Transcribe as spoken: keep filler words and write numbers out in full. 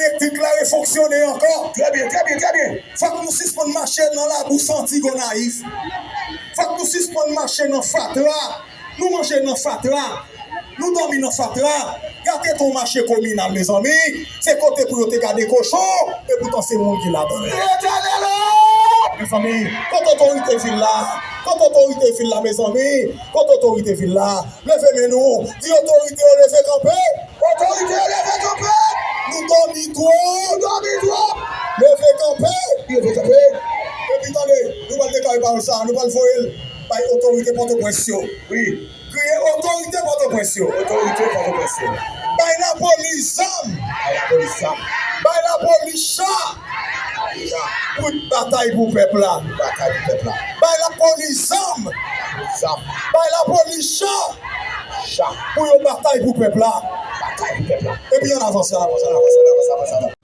Elektrik la refonksyone ankò. Trè byen, trè byen, trè byen. Fòk nou sispann mache nan labou santi Gonayiv. Fòk nou sispann mache nan fatra. Nou manje nan fatra. Nou dòmi nan fatra. Gade ton mache kominal, mezanmi. Se kote pou yo te gade kochon. Epoutan se moun ki ladan l. Etènèl! Mezanmi, kote otorite vil la? Kote otorite vil la, mezanmi? Kote otorite vil la? Leve men nou. Di otorite yo leve kanpe. Otorite yo leve kanpe. Nou dòmi twòp. Nou dòmi twòp. Leve kanpe. Leve kanpe. Epi tande, nou pral deklare pawòl sa, nou pral voye l bay otorite Pòtoprens yo. Wi. Kriye otorite Pòtoprens yo. Otorite Pòtoprens yo. Bay lapolis zam. Bay lapolis zam. Bay lapolis cha. Pou batay pou pèp la. Batay pou pèp la. Bay lapolis zam. Zam. Bay lapolis cha. Cha. Pou yo batay pou pèp la. Batay pou pèp la. Epi ann avanse, ann avanse, ann avanse, ann avanse, ann avanse.